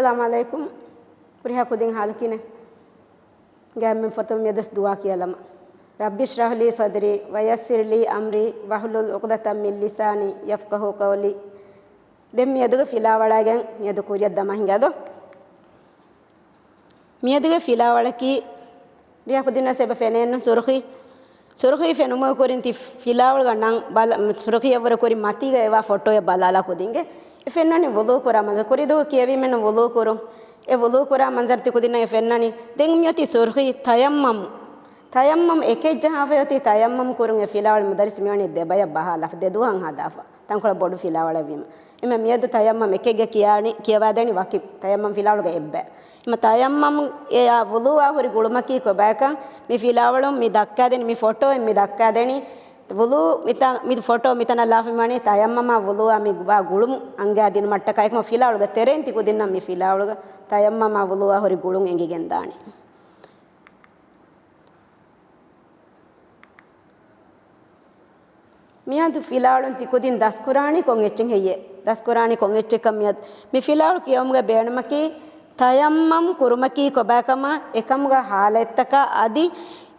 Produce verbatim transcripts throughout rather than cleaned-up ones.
އައްސަލާމު ޢަލައިކުމް. ހުރިހާ ކުދިން ހާލުކިނެއް؟ ގާތްމެން ފޮތުން މިއަދުސް ދުޢާ ކިޔަލަމަ. رب اشرح لي صدري ويسر لي أمري واحلل عقدة من لساني يفقهوا قولي. ދެން މިއަދުގެ ފިލާވަޅާގެން މިއަދު ކުރިއަށް ދަމާ ހިނގާދޯ. މިއަދުގެ ފިލާވަޅަކީ، ރިޔާ ކުދިންނަށް އެބަ ފެނޭނު ސުރުޚީ. ސުރުޚީ ފެނުމުގެ ކުރިން ތި ފިލާވަޅުގަ ނަން ބަލަ-، ސުރުޚީއަށްވުރެ ކުރި މަތީގަ އެވާ ފޮޓޯއެއް ބަލާލާ ކުދިންގެ. އެ ފެންނަނީ ވުޟޫ ކުރާ މަންޒަރު. ކުރިދުވަހު ކިޔެވީމެންނު ވުޟޫ ކުރުން. އެ ވުޟޫ ކުރާ މަންޒަރު ތި ކުދިންނަށް އެ ފެންނަނީ. ދެން މިއޮތީ ސުރުޚީ ތަޔައްމަމް. ތަޔައްމަމް އެކެއް ޖަހާފައި އޮތީ ތަޔައްމަމް ކުރުން އެ ފިލާވަޅު މުދައްރިސް މިވަނީ ދެބަޔަށް ބަހާލާފަ، ދެ ދުވަހަށް ހަދާފަ. ތަންކޮޅެއް ބޮޑު ފިލާވަޅެއްވީމަ. އެމަ މިއަދު ތަޔައްމަމް އެކެއްގެ ކިޔާނީ، ކިޔަވާދޭނީ ވަކި ތަޔައްމަމް ފިލާވަޅުގެ އެއްބަ. އެމަ ތަޔައްމަމް އެއާ ވުޟޫއާ ހުރި ގުޅުމަކީ ކޮބާކަން މި ފިލާވަޅުން މި ދައްކާދެނީ، މި ފޮޓޯއިން މި ދައްކާދެނީ ވުޟޫ މިތަ-، މި ފޮޓޯ މިތަނަށް ލާފަ މިވަނީ ތަޔައްމަމާ ވުޟޫއާ މި ވާ ގުޅުމު އަންގާދިނުމަށްޓަކާ އެކަމަ ފިލާވަޅުގެ ތެރެއިން ތި ކުދިންނަށް މި ފިލާވަޅުގަ ތަޔައްމަމާ ވުޟޫއާ ހުރި ގުޅުން އެނގިގެންދާނެ. މިއަދު ފިލާވަޅުން ތިކުދިން ދަސްކުރާނީ ކޮން އެއްޗެއް ހެއްޔޭ؟ ދަސްކުރާނީ ކޮން އެއްޗެއްކަން މިއަދު މި ފިލާވަޅު ކިޔަވުމުގެ ބޭނުމަކީ، ތަޔައްމަމް ކުރުމަކީ ކޮބާކަމާ، އެކަމުގެ ހާލަތްތަކާ އަދި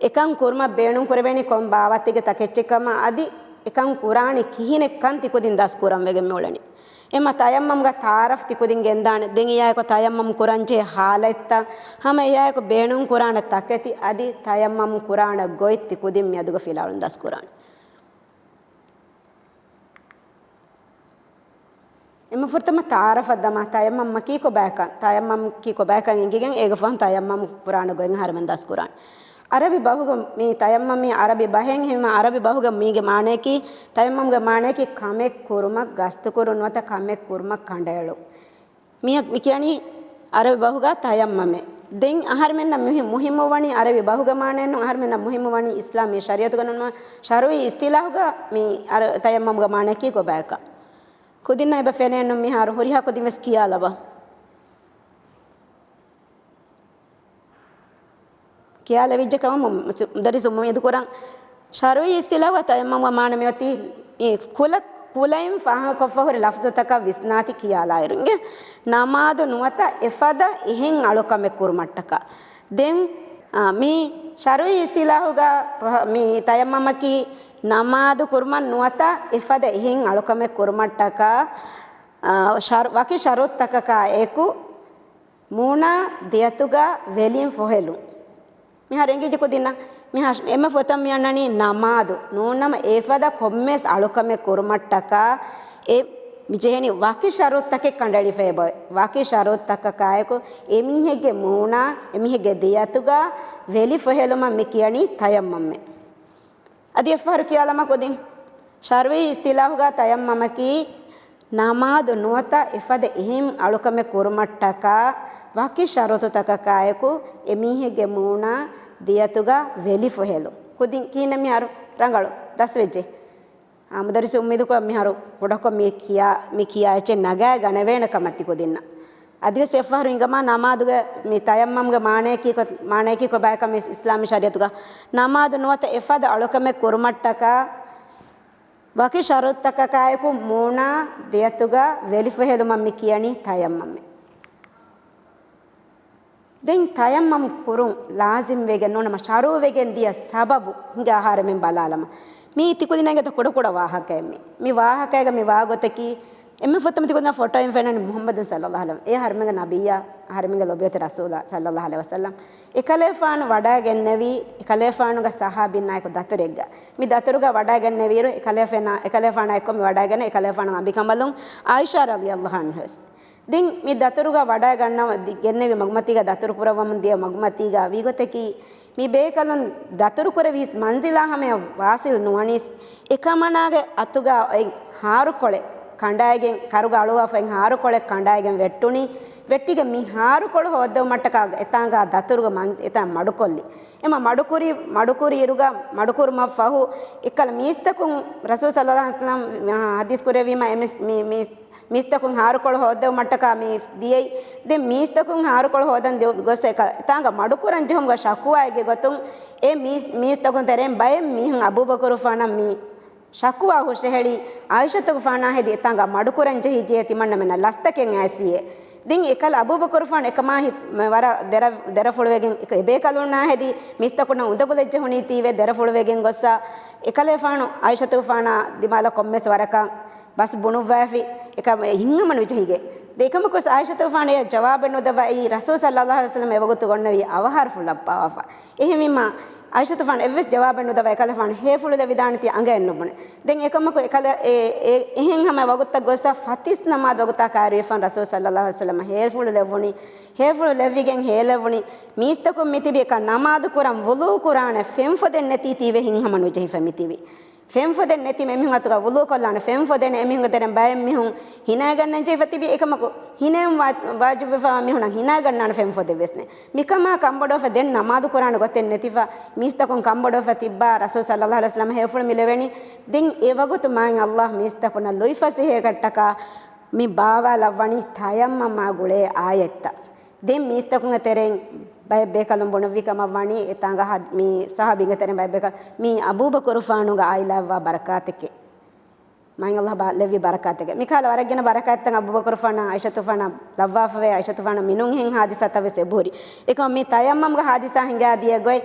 އެކަން ކުރުމަށް ބޭނުން ކުރެވޭނީ ކޮން ބާވަތެއްގެ ތަކެއްޗެއްކަމާ އަދި އެކަން ކުރާނީ ކިހިނެއްކަން ތިކުދިން ދަސްކުރަން ވެގެން މިއުޅެނީ. އެމަ ތަޔައްމަމްގަ ތަޢާރަފް ތިކުދިން ގެންދާނެ. ދެން އެއާއެކު ތަޔައްމަމް ކުރަންޖެހޭ ހާލަތްތައް، ހަމަ އެއާއެކު ބޭނުން ކުރާނެ ތަކެތި އަދި ތަޔައްމަމް ކުރާނެ ގޮތް ތިކުދިން މިއަދުގެ ފިލާވަޅުން ދަސްކުރާނެ. އެމަ ފުރަތަމަ ތަޢާރަފަށް ދަމާ ތަޔައްމަމްއަކީ ކޮބާކަން، ތަޔައްމަމްއަކީ ކޮބާކަން އެނގިގެން އޭގެ ފަހުން ތަޔައްމަމް ކުރާނެ ގޮތް އަހަރެމެން ދަސްކުރާނެ. ޢަރަބި ބަހުގަ މި ތަޔައްމަމް މީ ޢަރަބި ބަހެއް ހިމަ ޢަރަބި ބަހުގަ މީގެ މާނަޔަކީ، ތަޔައްމަމްގެ މާނަޔަކީ ކަމެއް ކުރުމަށް ގަސްތުކުރުން ނުވަތަ ކަމެއް ކުރުމަށް ކަނޑައެޅުން. މިއަ-، މި ކިޔަނީ ޢަރަބި ބަހުގަ ތަޔައްމަމޭ. ދެން އަހަރެމެންނަށް މުހި-، މުހިއްމުވަނީ ޢަރަބި ބަހުގެ މާނައެއް ނޫން، އަހަރެމެންނަށް މުހިއްމުވަނީ އިސްލާމީ ޝަރީޢަތުގަ ނޫން، ޝަރުޢީ އިސްތިލާހުގަ މި ޢަރަ-، ތަޔައްމަމްގެ މާނަޔަކީ ކޮބާކަން. ކުދިންނަށް އެބަ ފެނޭނު މިހާރު ހުރިހާ ކުދިން ވެސް ކިޔާލަބަ. ކިޔާލެވިއްޖެ ކަމަށް މު-، މު-، މުދައްރިސު އުއްމީދު ކުރަން. ޝަރުޢީ އިސްތިލާހުގަ ތަޔައްމަމްގެ މާނަ މިއޮތީ މި ކުލަ-، ކުލައިން ފާހަގަކޮށްފަ ހުރި ލަފްޒުތަކަށް ވިސްނާތި ކިޔާލާއިރު އިނގޭ. ނަމާދު ނުވަތަ އެފަދަ އެހެން އަޅުކަމެއް ކުރުމަށްޓަކާ. ދެން، އާ، މި ޝަރުޢީ އިސްތިލާހުގަ މި ތަޔައްމަމަކީ ނަމާދު ކުރުމަށް ނުވަތަ އެފަދަ އެހެން އަޅުކަމެއް ކުރުމަށްޓަކާ، އާ، ޝަރު-، ވަކި ޝަރުތުތަކަކާ އެކު، މޫނާ ދެއަތުގަ ވެލިން ފޮހެލުން. މިހާރު އެނގިއްޖެ ކުދިންނަށް. މިހާ އެންމެ ފުރަތަމަ މި އަންނަނީ ނަމާދު. ނޫންނަމަ އެފަދަ ކޮންމެސް އަޅުކަމެއް ކުރުމަށްޓަކާ އެ މި ޖެހެނީ ވަކި ޝަރުތުތަކެއް ކަނޑައެޅިފައި އެބައޮތް. ވަކި ޝަރުތުތަކަކާއެކު އެމީހެއްގެ މޫނާ އެމީހެއްގެ ދެއަތުގަ ވެލި ފޮހެލުމަށް މި ކިޔަނީ ތަޔައްމަމްއޭ. އަދި އެއްފަހަރު ކިޔާލަމާ ކުދިން. ޝަރުޢީ އިސްތިލާހުގަ ތަޔައްމަމަކީ ނަމާދު ނުވަތަ އެފަދަ އެހެން އަޅުކަމެއް ކުރުމަށްޓަކާ ވަކި ޝަރުތުތަކަކާއެކު އެމީހެއްގެ މޫނާ ދެއަތުގަ ވެލި ފޮހެލުން. ކުދިން ކިހިނެއް މިހާރު ރަނގަޅު ދަސްވެއްޖެ. އާ، މުދައްރިސު އުއްމީދުކޮށް މިހާރު ކުޑަކޮށް މި ކިޔާ، މި ކިޔާ އެއްޗެއް ނަގާ ގަނެވޭނެ ކަމަށް ތި ކުދިންނަށް. އަދިވެސް އެއްފަހަރު އިނގަމާ ނަމާދުގެ މި ތަޔައްމަމްގެ މާނަޔަކީ ކޮ-، މާނަޔަކީ ކޮބާކަން އިސް-، އިސްލާމީ ޝަރީޢަތުގަ ނަމާދު ނުވަތަ އެފަދަ އަޅުކަމެއް ކުރުމަށްޓަކާ ވަކި ޝަރުތުތަކަކާއެކު މޫނާ ދެއަތުގަ ވެލިފޮހެލުމަށް މި ކިޔަނީ ތަޔައްމަމް. ދެން ތަޔައްމަމް ކުރުން ލާޒިމް ވެގެން ނޫނަމަ، ޝަރުޢު ވެގެން ދިޔަ ސަބަބު ހިނގާ އަހަރެމެން ބަލާލަމާ. މީ ތިކުދިންނަށް އެނގޭތޯ ކުޑަކުޑަ ވާހަކައެއް މީ. މި ވާހަކައިގަ މި ވާގޮތަކީ، އެންމެ ފުރަތަމަ ތިކުދިންނަށް ފޮޓޯއިން ފެންނަނީ މުޙައްމަދު ޞައްލައްލާހު ޢަލައިހި ވަސައްލަމް. އެ އަހަރެމެންގެ ނަބިއްޔާ، އަހަރެމެންގެ ލޮބުވެތި ރަސޫލާ ޞައްލައްލާހު ޢަލައިހި ވަސައްލަމް. އެކަލޭފާނު ވަޑައިގެންނެވީ، އެކަލޭފާނުގެ ޞަޙާބީންނާއެކު ދަތުރެއްގަ. މި ދަތުރުގަ ވަޑައިގެންނެވިއިރު، އެކަލޭފާނާ، އެކަލޭފާނާ އެއްކޮށް މި ވަޑައިގެންނެވި އެކަލޭފާނުގެ އަނބިކަނބަލުން ޢާއިޝާ ރަޟިޔައްލާހު ޢަންހާ ވެސް. ދެން މި ދަތުރުގަ ވަޑައިގަންނަވަ-، ދި-، ގެންނެވި މަގުމަތީގަ ދަތުރު ކުރައްވަމުން ދިޔަ މަގުމަތީގަ ވީގޮތަކީ، މި ބޭކަލުން ދަތުރު ކުރެވި ހިސް މަންޒިލާ ހަމަޔަށް ވާސިލް ނުވަނީސް، އެކަމަނާގެ އަތުގަ އޮތް ހާރުކޮޅެއް ކަނޑައިގެން، ކަރުގަ އަޅުވާފައި ހާރުކޮޅެއް ކަނޑައިގެން ވެއްޓުނީ، ވެއްޓިގެން މި ހާރުކޮޅު ހޯއްދެވުމަށްޓަކާ އެތާނގާ ދަތުރުގެ މަންޒި-، އެތާން މަޑުކޮށްލި. އެމަ މަޑުކުރި-، މަޑުކުރި އިރުގަ، މަޑުކުރުމަށްފަހު، އެއްކަލަ މީސްތަކުން ރަސޫލު ޞައްލައްލާހު ޢަލައިހި ވަސައްލަމް ޙަދީޘް ކުރެއްވީމަ، އެ މީސް-، މީ-، މީސް-، މީސްތަކުން ހާރުކޮޅު ހޯއްދެވުމަށްޓަކާ މި ދިޔައީ. ދެން މީސްތަކުން ހާރުކޮޅު ހޯދަން ދި-، ގޮސް އެކަ-، އެތާނގަ މަޑުކުރަން ޖެހުމުގެ ޝަކުވާއެއްގެ ގޮތުން އެ މީސް-، މީސްތަކުން ތެރެއިން ބައެއް މީހުން އަބޫބަކުރުފާނަށް މި ޝަކުވާ ހުށަހެޅި، އާއިޝަތުގެފާނާ ހެދި އެތާނގަ މަޑުކުރަން ޖެހިއްޖެ ތިމަންނަމެންނަށް ލަސްތަކެއް އައިސީއޭ. ދެން އެކަލަ އަބޫބަކުރުފާނު އެކަމާ ހި-، މެ-، ވަރަށް ދެރަ-، ދެރަފުޅުވެގެން އެ-، އެބޭކަލުންނާ ހެދި މީސްތަކުންނަށް އުނދަގުލައްޖެ ހުނީތީވެ ދެރަފުޅުވެގެން ގޮއްސަ އެކަލޭފާނު އާއިޝަތުފާނާ ދިމާލަށް ކޮންމެސް ވަރަކަށް ބަސް ބުނުއްވައިފި އެކަމަ ހިތްހަމަނުޖެހިގެން. ދެން އެކަމަކުވެސް އާއިޝަތުފާނަށް އެއަށް ޖަވާބެއް ނުދައްވާ އެއީ ރަސޫލު ޞައްލައްލާހު ޢަލައިހި ވަސައްލަމަ އެވަގުތު އޮންނެވި އަވަހާރަފުޅަށް ބާވާފަ. އެހެންވީމަ އާއިޝަތުފާނަށް އެއްވެސް ޖަވާބެއް ނުދައްވާ އެކަލޭފާނު ހޭފުޅު ލެއްވިދާނެތީ އަނގައެއް ނުބުނެ. ދެން އެކަމަކު އެކަލަ އެ-، އެ-، އެހެން ހަމަ ވަގުތަށް ގޮއްސަ ފަތިސް ނަމާދު ވަގުތާ ކައިރިވެފަ ރަސޫލު ޞައްލައްލާހު ޢަލައިހި ވަސައްލަމަ ހޭފުޅު ލެއްވުނީ. ހޭފުޅު ލެއްވިގެން ހޭލެއްވުނީ މީސްތަކުން މިތިބި އެކަން ނަމާދު ކުރަން ވުޟޫ ކުރާނެ ފެންފޮދެއް ނެތީތީވެ ހިތްހަމަނުޖެހިފަ މިތިބީ. ފެންފޮދެއް ނެތި އެމީހުން އަތުގަ ވުޟޫ ކޮށްލާނެ ފެންފޮދެއް ނެތް އެމީހުންގެ ތެރެއިން ބައެއް މީހުން ހިނައިގަންނަން ޖެހިފަ ތިބި އެކަމަކު ހިނައިން ވާ-، ވާޖިބުވެފައިވާ މީހުނަށް ހިނައިގަންނާނެ ފެންފޮދެއް ވެސް ނެތް. މިކަމާ ކަންބޮޑުވެފަ ދެން ނަމާދު ކުރާނެ ގޮތެއް ނެތިފަ މީސްތަކުން ކަންބޮޑުވެފަ ތިއްބާ ރަސޫލު ޞައްލައްލާހު ޢަލައިހި ވަސައްލަމަ ހޭފުޅު މި ލެވެނީ. ދެން އެ ވަގުތު މާތް ﷲ މީސްތަކުންނަށް ލުއިފަސޭހަކަށްޓަކާ މި ބާވާލައްވަނީ ތަޔައްމަމާ ގުޅޭ އާޔަތްތައް. ދެން މީސްތަކުންގެ ތެރެއިން ބައެއް ބޭކަލުން ބުނެވި ކަމަށް ވަނީ އެތާނގަ ހަ-، މި ޞަޙާބީންގެ ތެރެއިން ބައެއް ބޭކަލުން މީ އަބޫބަކުރުފާނުގެ އާއިލާއަށްވާ ބަރަކާތެކޭ. މާތް ﷲ ބާ-، ލެއްވި ބަރަކާތެކޭ. މިކަހަލަ ވަރަށް ގިނަ ބަރަކާތްތައް އަބޫބަކުރުފާނަށް އާއިޝަތުފާނަށް ލައްވާފަވޭ. އާއިޝަތުފާނަށް މިނޫންހެން ހާދިސާތައް ވެސް އެބަހުރި. އެކަމަ މި ތަޔައްމަމްގެ ހާދިސާ ހިނގާ ދިޔަ ގޮތް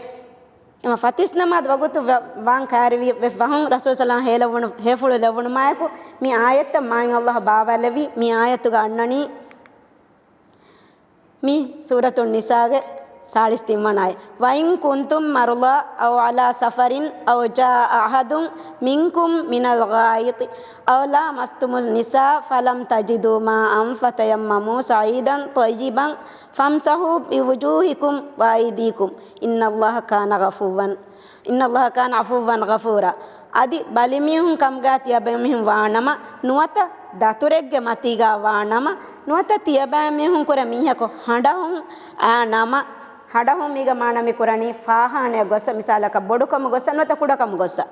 އެމަ ފަތިސް ނަމާދު ވަގުތު ވ-، ވާން ކައިރިވި ވެ ފަހުން ރަސޫލު ޞައްލައްލާހު ޢަލައިހި ވަސައްލަމަ ހޭލެވުނު، ހޭފުޅު ލެއްވުނުމާއެކު މި އާޔަތްތައް މާތް ﷲ ބާވާލެއްވި. މި އާޔަތުގަ އަންނަނީ މި ސޫރަތު ނިސާގެ ސާޅީސް ތިން ވަނަ އާޔަތް. وَإِن كُنتُم مَّرْضَىٰ أَوْ عَلَىٰ سَفَرٍ أَوْ جَاءَ أَحَدٌ مِّنكُمْ مِنَ الْغَائِطِ أَوْ لَامَسْتُمُ النِّسَاءَ فَلَمْ تَجِدُوا مَاءً فَتَيَمَّمُوا صَعِيدًا طَيِّبًا فَامْسَحُوا بِوُجُوهِكُمْ وَأَيْدِيكُمْ إِنَّ اللَّهَ كَانَ عَفُوًّا، إِنَّ اللَّهَ كَانَ عَفُوًّا غَفُورًا. އަދި ބަލިމީހުން ކަމުގަ ތިޔަބައިމީހުން ވާނަމަ، ނުވަތަ ދަތުރެއްގެ މަތީގަ ވާނަމަ، ނުވަތަ ތިޔަބައިމީހުން ކުރެ މީހަކު ހަނޑަހުން އާ ނަމަ، ހަނޑަހުން މީގަ މާނަ މި ކުރަނީ ފާހާނައަށް ގޮއްސަ، މިސާލަކަށް ބޮޑުކަމު ގޮއްސަ ނުވަތަ ކުޑަކަމު ގޮއްސަ.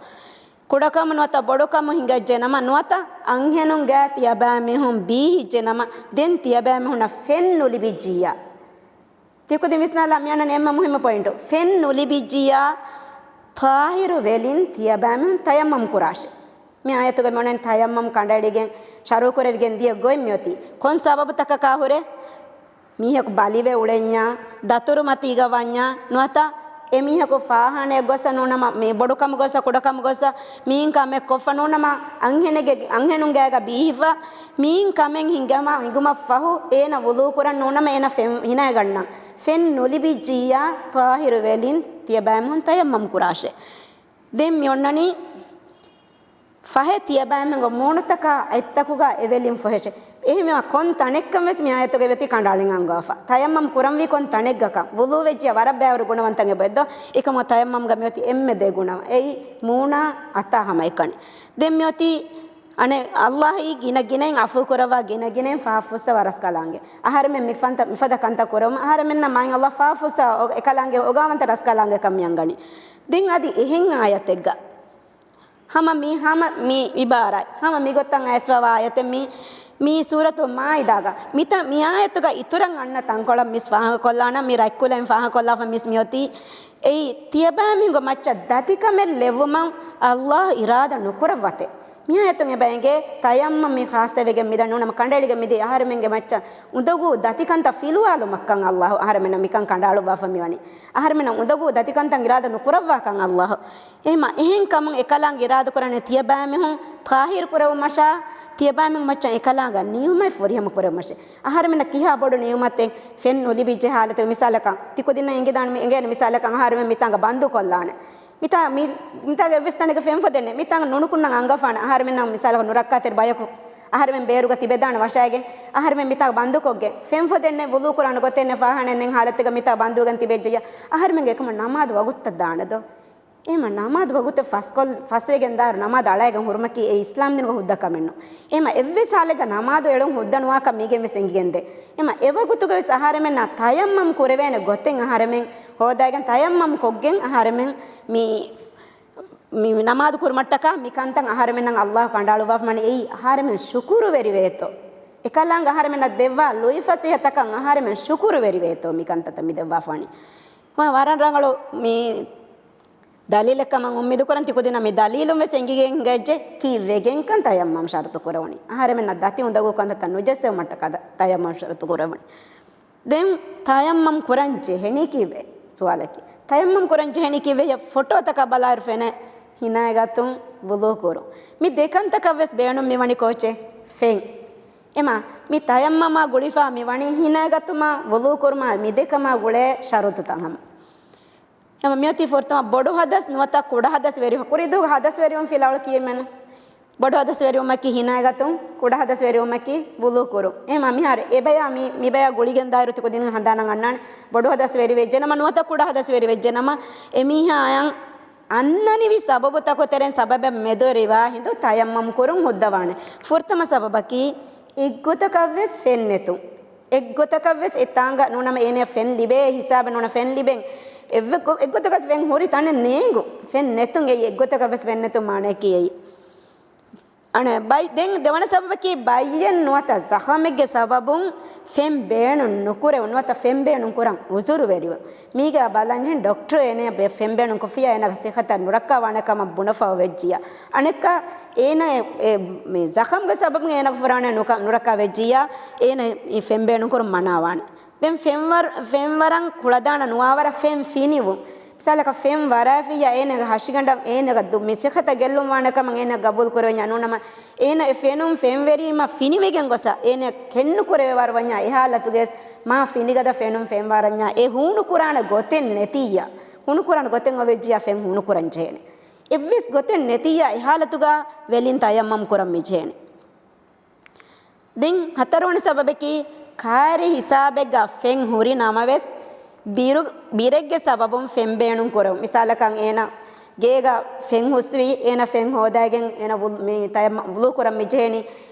ކުޑަކަމު ނުވަތަ ބޮޑުކަމު ހިނގައްޖެ ނަމަ، ނުވަތަ އަންހެނުންގަ ތިޔަބައިމީހުން ބީހިއްޖެ ނަމަ، ދެން ތިޔަބައިމީހުންނަށް ފެން ނުލިބިއްޖިއްޔާ. ތިކުދިން ވިސްނާލާ މިއަންނަނީ އެންމެ މުހިއްމު ޕޮއިންޓު. ފެން ނުލިބިއްޖިއްޔާ ޠާހިރު ވެލިން ތިޔަބައިމީހުން ތަޔައްމަމް ކުރާށޭ. މި އާޔަތުގަ މިއޮންނަނީ ތަޔައްމަމް ކަނޑައެޅިގެން ޝަރުޢު ކުރެވިގެން ދިޔަ ގޮތް މިއޮތީ. ކޮން ސަބަބުތަކަކާ ހުރެ؟ މީހަކު ބަލިވެ އުޅެންޏާ، ދަތުރު މަތީގަ ވަންޏާ، ނުވަތަ އެ މީހަކު ފާހާނައަށް ގޮއްސަ ނޫނަމަ، މި ބޮޑުކަމު ގޮއްސަ، ކުޑަކަމު ގޮއްސަ، މިއިން ކަމެއް ކޮށްފަ ނޫނަމަ، އަންހެނެއްގެ، އަންހެނުން ގާގަ ބީހިފަ، މިއިން ކަމެއް ހިނގަމަ، ހިނގުމަށް ފަހު އޭނަ ވުޟޫ ކުރަން ނޫނަމަ އޭނަ ފެން ހިނައިގަންނަން. ފެން ނުލިބިއްޖިއްޔާ ޠާހިރު ވެލިން ތިޔަބައިމީހުން ތަޔައްމަމް ކުރާށޭ. ދެން މި އޮންނަނީ ފަހެ ތިޔަބައިމީހުންގެ މޫނުތަކާ އަތްތަކުގަ އެވެލިން ފޮހެށޭ. އެހެންވީމަ ކޮން ތަނެއްކަން ވެސް މި އާޔަތުގަ އޮތީ ކަނޑައަޅަން އަންގާފަ. ތަޔައްމަމް ކުރަންވީ ކޮން ތަނެއްގަކަން. ވުޟޫ ވެއްޖިއްޔާ ވަރަށް ބައިވަރު ގުނަވަންތައް އެބައޮތްދޯ. އެކަމަކު ތަޔައްމަމްގަ މިއޮތީ އެންމެ ދެ ގުނަވަން. އެއީ މޫނާ އަތާ ހަމައެކަނި. ދެން މިއޮތީ އަނެއް ﷲ އީ ގިނަ ގިނައިން ޢަފޫ ކުރައްވާ، ގިނަ ގިނައިން ފާފަ ފުއްސަވާ ރަސްކަލާނގެ. އަހަރެމެން މިފަންތަ-، މިފަދަ ކަންތައް ކުރަމުން އަހަރެމެންނަށް މާތް ﷲ ފާފަ ފުއްސަވާ އޮ-، އެކަލާނގެ އޮގާވަންތަ ރަސްކަލާނގެކަން މި އަންގަނީ. ދެން އަދި އެހެން އާޔަތެއްގަ ހަމަ މި، ހަމަ މި އިބާރާތް، ހަމަ މިގޮތަށް އައިސްފަވާ އާޔަތެއް މި، މި ސޫރަތު މާއިދާގަ. މިތަ-، މި އާޔަތުގަ އިތުރަށް އަންނަ ތަންކޮޅަށް މިސް ފާހަގަކޮށްލާނަން، މި ރަތްކުލައިން ފާހަގަކޮށްލާފަ މިސް މިއޮތީ. އެއީ، ތިޔަބައިމީހުންގެ މައްޗަށް ދަތިކަމެއް ލެއްވުމަށް ﷲ އިރާދަ ނުކުރައްވަތޭ. މި އާޔަތުން އެބަ އެނގޭ، ތަޔައްމަމް މި ޚާއްޞަވެގެން މިދަން ނޫނަމަ ކަނޑައެޅިގެން މިދިޔަ އަހަރެމެންގެ މައްޗަށް އުނދަގޫ ދަތިކަންތައް ފިލުވާލުމަށްކަން ﷲ އަހަރެމެންނަށް މިކަން ކަނޑައަޅުއްވާފަ މިވަނީ. އަހަރެމެންނަށް އުނދަގޫ ދަތިކަންތައް އިރާދަ ނުކުރައްވާކަން ﷲ. އެހެމަ އެހެން ކަމުން އެކަލާނގެ އިރާދަ ކުރަނީ ތިޔަބައިމީހުން ޠާހިރު ކުރެވުމަށާ، ތިޔަބައިމީހުން މައްޗަށް އެކަލާނގެ ނިޢުމަތް ފުރިހަމަ ކުރެވުމަށޭ. އަހަރެމެންނަށް ކިހާ ބޮޑު ނިޢުމަތެއް ފެން ނުލިބިއްޖެ ހާލަތެއް މިސާލަކަށް ތިކުދިންނަށް އެނގިދާނެ މި-، އެނގޭނެ މިސާލަކަށް އަހަރެމެން މިތާނގަ ބަންދު ކޮށްލާނެ. މިތާ-، މި-، މިތާގަ އެއްވެސް ތަނެއްގަ ފެން ފޮދެއް ނެތް. މިތާނގަ ނުނުކުންނަން އަންގަފާނެ. އަހަރެމެން މިސާލަކަށް ނުރައްކާތެރި ބަޔަކު އަހަރެމެން ބޭރުގަ ތިބެދާނެ ވަށައިގެން. އަހަރެމެން މިތާ ބަންދުކޮށްގެން. ފެން ފޮދެއް ނެތް، ވުޟޫ ކުރާނެ ގޮތެއް ނެތް، ފާހާނެއް ނެތް ހާލަތެއްގަ މިތާ ބަންދުވެގެން ތިބެއްޖެޔާ. އަހަރެމެންގެ އެކަމަށް ނަމާދު ވަގުތަށް ދާނެ ދޯ؟ އެހެމަ ނަމާދު ވަގުތެއް ފަސްކޮށް-، ފަސްވެގެން ދާއިރު ނަމާދު އަޅައިގެން ހުރުމަކީ އެ އިސްލާމް ދީނުގަ ހުއްދަ ކަމެއް ނޫން. އެހެމަ އެއްވެސް ހާލެއްގަ ނަމާދު އެޅުން ހުއްދަ ނުވާކަން މީގެން ވެސް އެނގިގެންދޭ. އެހެމަ އެވަގުތުގަ ވެސް އަހަރެމެންނަށް ތަޔައްމަމް ކުރެވޭނެ ގޮތެއް އަހަރެމެން ހޯދައިގެން ތަޔައްމަމް ކޮށްގެން އަހަރެމެން މި މި ނަމާދު ކުރުމަށްޓަކާ މި ކަންތައް އަހަރެމެންނަށް ﷲ ކަނޑައަޅުއްވާފަ ވަނީ. އެއީ އަހަރެމެން ޝުކުރުވެރިވޭތޯ. އެކަލާނގެ އަހަރެމެންނަށް ދެއްވާ ލުއިފަސޭހަތަކަށް އަހަރެމެން ޝުކުރުވެރިވޭތޯ މި ކަންތައްތައް މި ދެއްވާފަ ވަނީ. މާ ވަރަށް ރަނގަޅު މި ދަލީލެއް ކަމަށް އުއްމީދު ކުރަން ތި ކުދިންނަށް މި ދަލީލުން ވެސް އެނގިގެން ހިނގައްޖެ ކީއްވެގެންކަން ތަޔައްމަމް ޝަރުތު ކުރެވުނީ. އަހަރެމެންނަށް ދަތި އުނދަގޫ ކަންތައްތައް ނުޖެއްސެވުމަށްޓަކާ ތަ-، ތަޔައްމަމް ޝަރުތު ކުރެވުނީ. ދެން ތަޔައްމަމް ކުރަން ޖެހެނީ ކީއްވެ؟ ސުވާލަކީ. ތަޔައްމަމް ކުރަން ޖެހެނީ ކީއްވެ؟ ފޮޓޯތަކަށް ބަލާއިރު ފެނޭ ހިނާގަތުން ވުޟޫ ކުރުން. މި ދެ ކަންތަކަށް ވެސް ބޭނުން މި ވަނީ ކޯޗެއް؟ ފެން. އެމާ، މި ތަޔައްމަމާ ގުޅިފާ މި ވަނީ ހިނާގަތުމާ ވުޟޫ ކުރުމާ މި ދެ ކަމާ ގުޅޭ ޝަރުތުތައް ހަމަ. އެމަ މިއޮތީ ފުރަތަމަ ބޮޑު ހަދަސް ނުވަތަ ކުޑަ ހަދަސް ވެރި-، ކުރީ ދުވަހު ހަދަސް ވެރިވުން ފިލާވަޅު ކިޔެމެން. ބޮޑު ހަދަސް ވެރިވުމަކީ ހިނާގަތުން، ކުޑަ ހަދަސް ވެރިވުމަކީ ވުޟޫ ކުރުން. އެމަ މިހާރު އެބަޔާ މި-، މިބަޔާ ގުޅިގެން ދާއިރު ތި ކުދިން ހަނދާނަށް އަންނާނެ. ބޮޑު ހަދަސް ވެރި ވެއްޖެ ނަމަ ނުވަތަ ކުޑަ ހަދަސް ވެރި ވެއްޖެ ނަމަ އެމީހާއަށް އަންނަނިވި ސަބަބުތަކު ތެރެއިން ސަބަބެއް މެދުވެރިވާ ހިނދު ތަޔައްމަމް ކުރުން ހުއްދަވާނެ. ފުރަތަމަ ސަބަބަކީ އެއްގޮތަކަށްވެސް ފެން ނެތުން. އެއްގޮތަކަށްވެސް އެ ތާނގަ ނޫނަމަ އޭނަ ފެން ލިބޭ ހިސާބެއް ނޫނަ ފެން ލިބެން. އެއްވެ-، އެއްގޮތަކަސް ފެން ހުރި ތަނެއް ނޭނގު. ފެން ނެތުން އެއީ އެއްގޮތަކަށްވެސް ފެން ނެތުން މާނައަކީ އެއީ. އަނެއް ބައި-، ދެން ދެވަނަ ސަބަބަކީ ބައްޔެއް ނުވަތަ ޒަޚަމެއްގެ ސަބަބުން ފެން ބޭނުން ނުކުރެވުން ނުވަތަ ފެން ބޭނުން ކުރަން އުޒުރުވެރިވުން. މީގަ ބަލަންޖެހެން ޑޮކްޓަރު އޭނަ ބެ-، ފެން ބޭނުން ކޮށްފިއްޔާ އޭނަގެ ސިއްހަތަށް ނުރައްކާވާނެ ކަމަށް ބުނެފަ ވެއްޖިއްޔާ. އަނެއްކާ އޭނަ އެ-، އެ-، މި ޒަޚަމްގެ ސަބަބުން އޭނަގެ ފުރާނަ ނުކަ-، ނުރައްކާ ވެއްޖިއްޔާ އޭނަ އެ ފެން ބޭނުން ކުރުން މަނާވާނެ. ދެން ފެންވަރ-، ފެންވަރަން ކުޅަދާނަ ނުވާވަރަށް ފެން ފިނިވުން. މިސާލަކަށް ފެން ވަރާފިއްޔާ އޭނަގެ ހަށިގަނޑަށް އޭނަގެ ދު-، މި ސިއްހަތަށް ގެއްލުން ވާނެ ކަމަށް އޭނަ ގަބޫލު ކުރެވެންޏާ ނޫނަމަ އޭނަ އެ ފެނުން ފެންވެރީމަ ފިނިވެގެން ގޮސް އޭނަ ކެންނުކުރެވޭ ވަރު ވަންޏާ އެ ހާލަތުގައި ވެސް މާ ފިނިގަދަ ފެނުން ފެންވަރަންޏާ އެ ހޫނުކުރާނެ ގޮތެއް ނެތިއްޔާ، ހޫނުކުރާނެ ގޮތެއް އޮވެއްޖިއްޔާ ފެން ހޫނުކުރަން ޖެހޭނެ. އެއްވެސް ގޮތެއް ނެތިއްޔާ އެ ހާލަތުގަ ވެލިން ތަޔައްމަމް ކުރަން މިޖެހޭނެ. ދެން ހަތަރުވަނަ ސަބަބަކީ ކާރި ހިސާބެއްގަ ފެން ހުރި ނަމަވެސް ބިރު-، ބިރެއްގެ ސަބަބުން ފެން ބޭނުން ކުރެވުން. މިސާލަކަށް އޭނަ ގޭގަ ފެން ހުސްވި، އޭނަ ފެން ހޯދައިގެން އޭނަ ވު-، މި ތަޔައްމަ-، ވުޟޫ ކުރަން މިޖެހެނީ.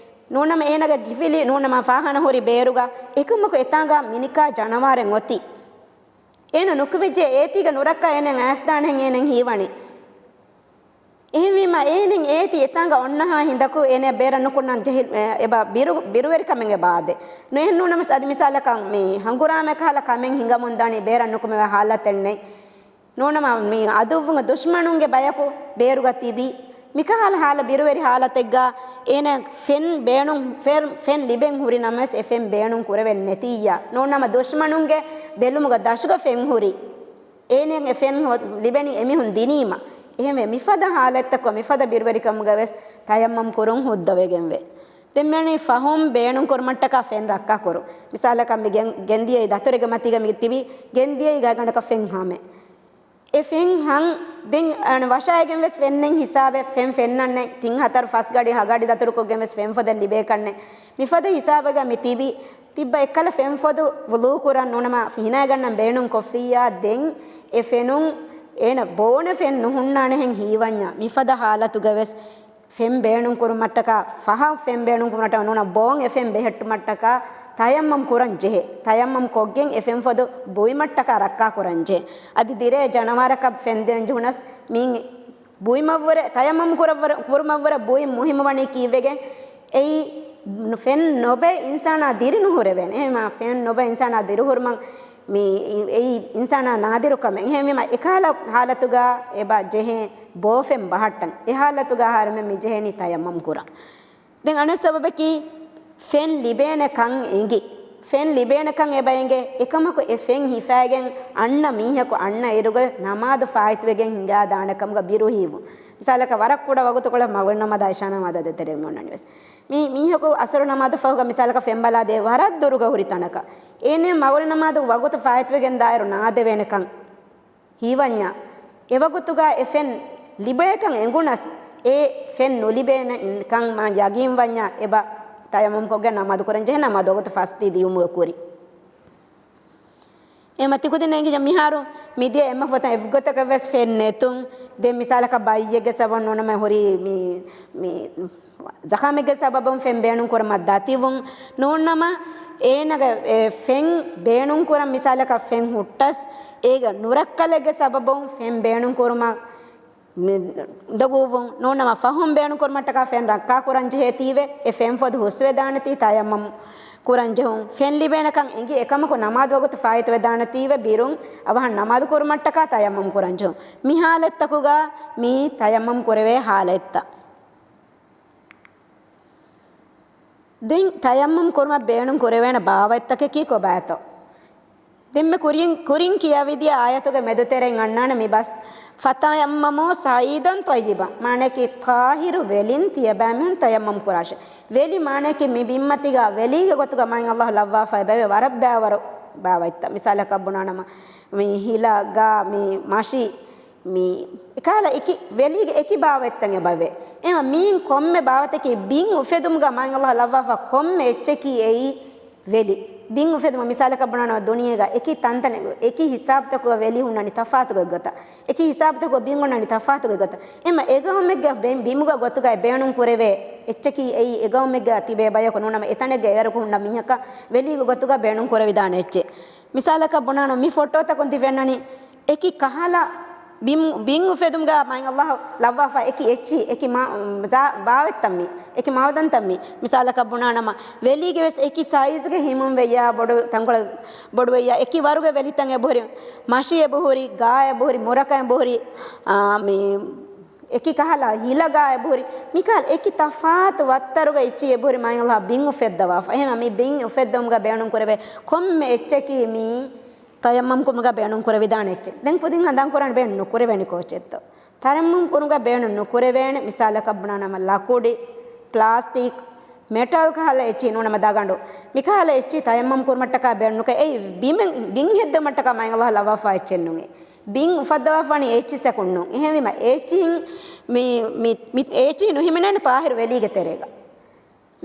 ނޫނަމަ އޭނަގެ ގިފިލި ނޫނަމަ ފާޚާނާ ހުރި ބޭރުގަ އެކަމަކު އެތާނގަ މިނިކާ ޖަނަވާރެއް އޮތީ. އޭނަ ނުކުމެއްޖެ އޭތީގަ ނުރައްކާ އޭނަ އައިސްދާނެހެން އޭނަ ހީވަނީ. އެހެންވީމަ އޭނަ އޭތި އެތާނގަ އޮންނަހާ ހިނދަކު އޭނަ ބޭރަށް ނުކުންނަން ޖެހި-، އެބަ ބިރު-، ބިރުވެރިކަމެއް އެބަ އާދޭ. ނުއެހެން ނޫނަމަސް އަދި މިސާލަކަށް މި ހަނގުރާމަ ކަހަލަ ކަމެއް ހިނގަމުން ދާނީ ބޭރަށް ނުކުމެވޭ ހާލަތެއް ނެތް. ނޫނަމަ މި އަދުއްވުންގެ ދުޝްމަނުންގެ ބަޔަކު ބޭރުގަ ތިބި. މިކަހަލަ ހާލަ ބިރުވެރި ހާލަތެއްގަ އޭނަ ފެން ބޭނުން، ފެން، ފެން ލިބެން ހުރި ނަމަވެސް އެ ފެން ބޭނުން ކުރެވެން ނެތިއްޔާ. ނޫނަމަ ދުޝްމަނުންގެ ބެލުމުގަ ދަށުގަ ފެން ހުރި. އޭނައަށް އެ ފެން ހޮ-، ލިބެނީ އެމީހުން ދިނީމަ. އެހެންވެ، މިފަދަ ހާލަތްތަކުގަ މިފަދަ ބިރުވެރިކަމުގަ ވެސް ތަޔައްމަމް ކުރުން ހުއްދަވެގެންވޭ. ދެން މިވަނީ ފަހުން ބޭނުން ކުރުމަށްޓަކާ ފެން ރައްކާ ކުރުން. މިސާލަކަށް މި ގެން-، ގެންދިޔައީ ދަތުރެއްގެ މަތީގަ މި ތިބި ގެންދިޔައީ ގާތްގަނޑަކަށް ފެން ހަމެއް. އެ ފެން ހަން ދެން ވަށާއިގެން ވެސް ފެންނެން ހިސާބެއް ފެން ފެންނަންނެ ތިން ހަތަރު ފަސް ގަޑި ހަ ގަޑި ދަތުރުކޮށްގެން ވެސް ފެން ފޮދެއް ލިބޭކަންނެ. މިފަދަ ހިސާބެއްގަ މި ތިބި ތިއްބަ އެއްކަލަ ފެން ފޮދު ވުޟޫ ކުރަން ނޫނަމަ ހިނާގަންނަން ބޭނުން ކޮށްފިއްޔާ ދެން އެ ފެނުން އޭނަ ބޯނެ ފެން ނުހުންނާނެހެން ހީވަންޏާ މިފަދަ ހާލަތުގަ ވެސް ފެން ބޭނުން ކުރުމަށްޓަކާ ފަހަށް ފެން ބޭނުން ކުރުމަށްޓަކާ ނޫނަ ބޯން އެ ފެން ބެހެއްޓުމަށްޓަކާ ތަޔައްމަމް ކުރަން ޖެހޭ. ތަޔައްމަމް ކޮށްގެން އެ ފެން ފޮދު ބުއިމަށްޓަކާ ރައްކާ ކުރަން ޖެހޭ. އަދި ދިރޭ ޖަނަވާރަކަށް ފެން ދޭން ޖެހުނަސް މި ބުއިމަށްވުރެ، ތަޔައްމަމް ކުރައްވަރ-، ކުރުމަށްވުރެ ބުއި މުހިއްމުވަނީ ކީއްވެގެން؟ އެއީ ފެން ނުބެ އިންސާނާ ދިރި ނުހުރެވޭނެ. އެހެންވީމަ ފެން ނުބެ އިންސާނާ ދިރިހުރުމަށް މި އެއީ އިންސާނާ ނާދިރު ކަމެއް. އެހެންވީމަ އެކަހަލަ ހާލަތުގަ އެބަ ޖެހޭ ބޯފެން ބަހައްޓަން. އެ ހާލަތުގަ އަހަރެމެން މި ޖެހޭނީ ތަޔައްމަމް ކުރަން. ދެން އަނެއް ސަބަބަކީ ފެން ލިބޭނެ ކަން އެނގި. ފެން ލިބޭނެ ކަން އެބަ އެނގޭ. އެކަމަކު އެ ފެން ހިފައިގެން އަންނަ މީހަކު އަންނަ އިރުގަ ނަމާދު ފާއިތުވެގެން ހިނގާ ދާނެ ކަމުގަ ބިރު ހީވުން. މިސާލަކަށް ވަރަށް ކުޑަ ވަގުތުކޮޅެއް މަގުރިބް ނަމާދާ ދޭތެރޭ ނޫންނަނީވެސް. މި މީހަކު އަސަރު ނަމާދު ފަހުގަ މިސާލަކަށް ފެން ބަލާދޭ ވަރަށް ދުރުގަ ހުރި ތަނަކަށް. އޭނެ މަގުރިބް ނަމާދު ވަގުތު ފާއިތުވެގެން ދާއިރު ނާދެވޭނެ ކަން ހީވަންޏާ، އެވަގުތުގަ އެ ފެން ލިބޭކަން އެނގުނަސް، އެ ފެން ނުލިބޭނެ ކަން މާ ޔަގީންވަންޏާ، އެބަ ތަޔައްމަމް ކޮށްގެން ނަމާދު ކުރަން ޖެހޭ، ނަމާދު ވަގުތު ފަސްދީ ދިޔުމުގެ ކުރިން. އެމަ ތިކުދިން އެނގި މިހާރު މިދިޔަ އެއްމަ ފޮތަށް އެއްގޮތަކަށް ވެސް ފެން ނެތުން. ދެން މިސާލަކަށް ބައްޔެއްގެ ސަބަބުން ނޫނަމަ ހުރީ މި، މި ޒަޚަމެއްގެ ސަބަބުން ފެން ބޭނުން ކުރަމަށް ދަތިވުން. ނޫނަމަ އޭނަގެ އެ ފެން ބޭނުން ކުރަން މިސާލަކަށް ފެން ހުއްޓަސް، އޭގެ ނުރައްކަލެއްގެ ސަބަބުން ފެން ބޭނުން ކުރުމަށް މި އުނދަގޫވުން ނޫންނަމަ ފަހުން ބޭނުން ކުރުމަށްޓަކާ ފެން ރައްކާ ކުރަން ޖެހޭތީވެ، އެ ފެން ފޮދު ހުސްވެދާނެތީ ތަޔައްމަމް ކުރަން ޖެހުން. ފެން ލިބޭނެކަން އެނގި އެކަމަކު ނަމާދު ވަގުތު ފާއިތުވެދާނެތީވެ ބިރުން އަވަހަށް ނަމާދު ކުރުމަށްޓަކާ ތަޔައްމަމް ކުރަން ޖެހުން. މި ހާލަތްތަކުގަ މީ ތަޔައްމަމް ކުރެވޭ ހާލަތްތައް. ދެން ތަޔައްމަމް ކުރުމަށް ބޭނުން ކުރެވޭނެ ބާވަތްތަކަކީ ކޮބާތޯ؟ ދެންމެ ކުރިން، ކުރިން ކިޔަވިދިޔަ އާޔަތުގެ މެދުތެރެއިން އަންނާނެ މި ބަސް، "ފަތަޔައްމަމޫ ސަޢީދަން ޠައްޔިބަން"، މާނައަކީ ޠާހިރު ވެލިން ތިޔަބައިމީހުން ތަޔައްމަމް ކުރާށޭ. ވެލި މާނައަކީ މި ބިންމަތީގަ ވެލީގެ ގޮތުގަ މާތް ﷲ ލައްވާފައި ބެވޭ ވަރަށް ބައިވަރު ބާވަތްތައް. މިސާލަކަށް ބުނާނަމަ، މި ހިލަ، ގާ، މި މަށި، މި އެކަހަލަ އެކި ވެލީގެ އެކި ބާވަތްތައް އެބަވޭ. އެމަ މީން ކޮންމެ ބާވަތަކީ ބިން އުފެދުމުގަ މާތް ﷲ ލައްވާފަ ކޮންމެ އެއްޗަކީ އެއީ ވެލި. ބިން އުފެދުމަށް މިސާލަކަށް ބުނާނަމަ ދުނިޔޭގަ އެކި ތަންތަނެއް، އެކި ހިސާބުތަކުގަ ވެލި ހުންނަނީ ތަފާތުގެ ގޮތަށް. އެކި ހިސާބުތަކުގަ ބިން ހުންނަނީ ތަފާތުގެ ގޮތަށް. އެމަ އެގައުމެއްގެ ބި-، ބިމުގަ ގޮތުގައި ބޭނުން ކުރެވޭ އެއްޗަކީ އެއީ އެގައުމެއްގަ ތިބޭ ބަޔަކު ނޫނަމަ އެތަނެއްގަ އެވަރަކު ހުންނަ މީހަކަށް ވެލީގެ ގޮތުގަ ބޭނުން ކުރެވިދާނެ އެއްޗެއް. މިސާލަކަށް ބުނާނަމަ މި ފޮޓޯތަކުން ތި ފެންނަނީ އެކި ކަހަލަ ބިން، ބިން އުފެދުމުގަ މާތް ﷲ ލައްވާފަ އެކި އެއްޗި، އެކި މާ-، ޒާ-، ބާވަތްތައް މީ، އެކި މާއުދަންތައް މީ. މިސާލަކަށް ބުނާނަމަ ވެލީގެ ވެސް އެކި ސައިޒްގެ ހިމުން ވެއްޔާ، ބޮޑު ތަންކޮޅެއް ބޮޑު ވެއްޔާ، އެކި ވަރުގެ ވެލިތައް އެބަހުރި، މަށި އެބަހުރި، ގާ އެބަހުރި، މުރަކަ އެބަހުރި، އާ، މި އެކި ކަހަލަ ހިލަ ގާ އެބަހުރި، މިކަހަލަ އެކި ތަފާތު ވައްތަރުގަ އެއްޗި އެބަހުރި މާތް ﷲ ބިން އުފެއްދަވާފަ. އެހެން މި ބިން އުފެއްދުމުގަ ބޭނުން ކުރެވޭ ކޮންމެ އެއްޗަކީ މީ ތަޔައްމަމް ކުރުމުގަ ބޭނުން ކުރެވިދާނެ އެއްޗެއް. ދެން ކުދިން ހަނދާން ކުރާނެ ބޭނުން ނުކުރެވޭނެ ކޯޗެއްތޯ؟ ތަޔައްމަމް ކުރުމުގަ ބޭނުން ނުކުރެވޭނެ، މިސާލަކަށް ބުނާނަމަ ލަކުޑި، ޕްލާސްޓިކް، މެޓަލް ކަހަލަ އެއްޗި ނޫނަމަ ދަގަނޑު. މިކަހަލަ އެއްޗި ތަޔައްމަމް ކުރުމަށްޓަކާ ބޭނުން ނުކެ-، އެއީ ބިމެއް، ބިން ހެއްދުމަށްޓަކާ މާތް ﷲ ލައްވާފަ އެއްޗެއް ނޫނޭ. ބިން އުފައްދަވާފާނީ އެއްޗިއްސަކުން ނޫން. އެހެންވީމަ އެއްޗިހިން މި، މި، މި އެއްޗިހި ނުހިމެނޭނެ ޠާހިރު ވެލީގެ ތެރޭގަ.